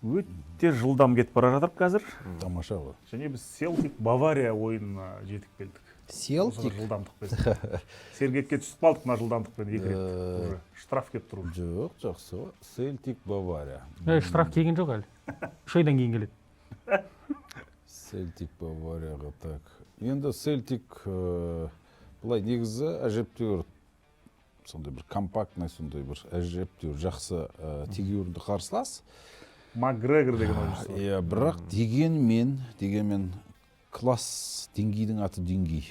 Өте жылдам кетіп бара жатырмық қазір. Тамаша ғой. Және біз Селтик Бавария ойынына жетіп келдік. Осы Селтик. жылдамдықпен. Сергекке түсіп қалдық мына жылдамдықпен екі рет. Уже штраф келіп тұр уже. Жоқ, жақсы ғой. Селтик Бавария. Штраф келген жоқ әлі, 3 айдан кейін келеді. Селтик Баварияға, так. Енді Селтик былай негізі әжептәуір сондай бір компактный, сондай бір әжептәуір жақсы, тегеурінді қарсылас. Макгрегор деген ойыншысы бар. Иә, бірақ дегенмен класс, деңгейдің аты деңгей.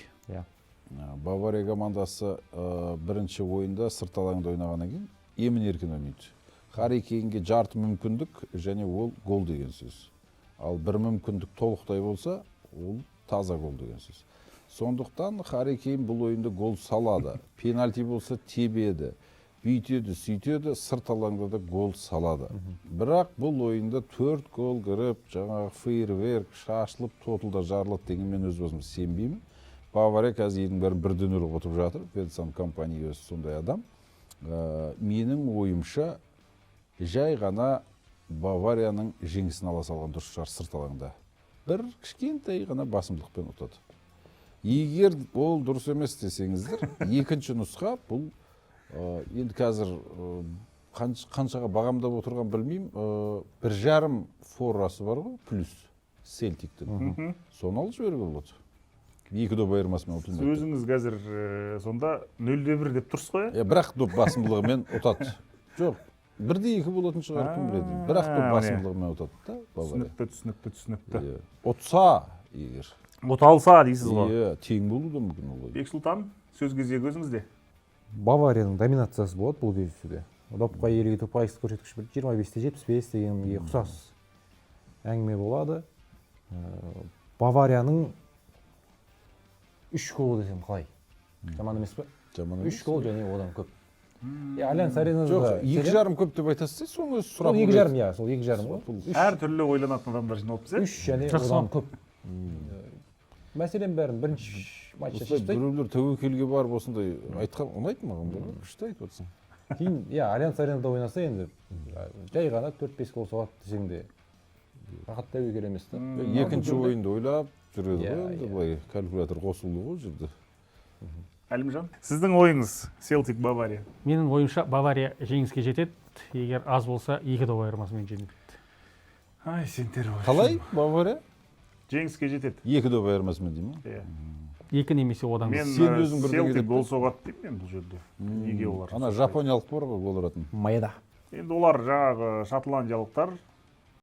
Бавария командасы бірінші ойында сырт алаңда ойнағаннан кейін емін еркін ойнайды. Харри Кейнге жарты мүмкіндік және ол гол деген сөз. Ал бір мүмкіндік толықтай болса, ол таза гол деген сөз. Сондықтан Харри Кейн бұл ойында гол салады. Пенальти болса, тебеді. Бүйтеді, сөйтеді, сырт алаңда да гол салады. Бірақ бұл ойында төрт гол кіріп, жаңағы фейерверк шашылып, тоталда жарылады деген мен өз басым сенбеймін. Бавария қазір елдің бәрін 1-0 ұтып жатыр. Венсан Компани өзі сондай адам. Менің ойымша, жай ғана Баварияның жеңісін ала салған дұрыс шығар сырт алаңда. Бір кішкентай ғана басымдылықпен ұтады. Егер ол дұрыс емес десеңіздер, екінші нұсқа бұл енді қазір қаншаға бағамдап отырған білмеймін, 1,5 форасы бар ғой, плюс Селтиктің. Соны алып жіберуге болады. Екі доп айырмасымен Сіз ұтылмайды. өзіңіз қазір сонда 0-1 деп тұрсыз ғой, иә? Иә, бірақ доп басымдылығымен ұтады. Жоқ, 1-2 болатын шығар, кім біледі. Бірақ доп Міне. басымдылығымен ұтады да Бавария. Түсінікті, түсінікті, түсінікті. Иә. Ұтса егер. Ұта алса дейсіз ғой. Иә, тең болуы да мүмкін ол. Бексұлтан, сөз кезегі өзіңізде. Баварияның доминациясы болады бұл кездесуде. Допқа иелік ету пайыздық көрсеткіш бір 25-75 дегенге ұқсас әңгіме болады. Баварияның үш голы десем қалай, жаман емес па? Жаман емес. Үш гол және одан көп. Иә, Альянс Аренада. Жоқ, 2,5 көп деп айтасыз, соны өзі Сол сұрап. 2,5, иә, сол 2,5 ғой. Үш, Әртүрлі ойланатын адамдар жиналыппыз, иә. үш және Жақсы. одан көп. Мәселен, бәрін бірінші матчта Осылай шешіп тастайды. біреулер тәуекелге барып осындай айтқан ұнайды маған, бар ғой, күшті айтып отырсың. Кейін, иә, Альянс Аренада ойнаса, енді жай ғана 4-5 гол соғады десең де, рахат тәуекел емес та. Екінші ойынды ойлап жүреді ғой енді, былай калькулятор қосылды ғой ол жерде. Әлімжан, сіздің ойыңыз, Селтик Бавария. Менің ойымша, Бавария жеңіске жетеді, егер аз болса, екі доп айырмасымен жеңеді. Ай, сендер ғой. Қалай, Бавария? Жеңіске жетеді. Екі доп айырмасымен дей ма? Иә. Екі немесе одан Мен Сен өзің бірдеңе Селтик деп гол соғады деймін мен бұл жерде. Неге олар Ана соқпайды? жапониялық бар ғой гол ұратын. Маеда. Енді олар жаңағы шотландиялықтар.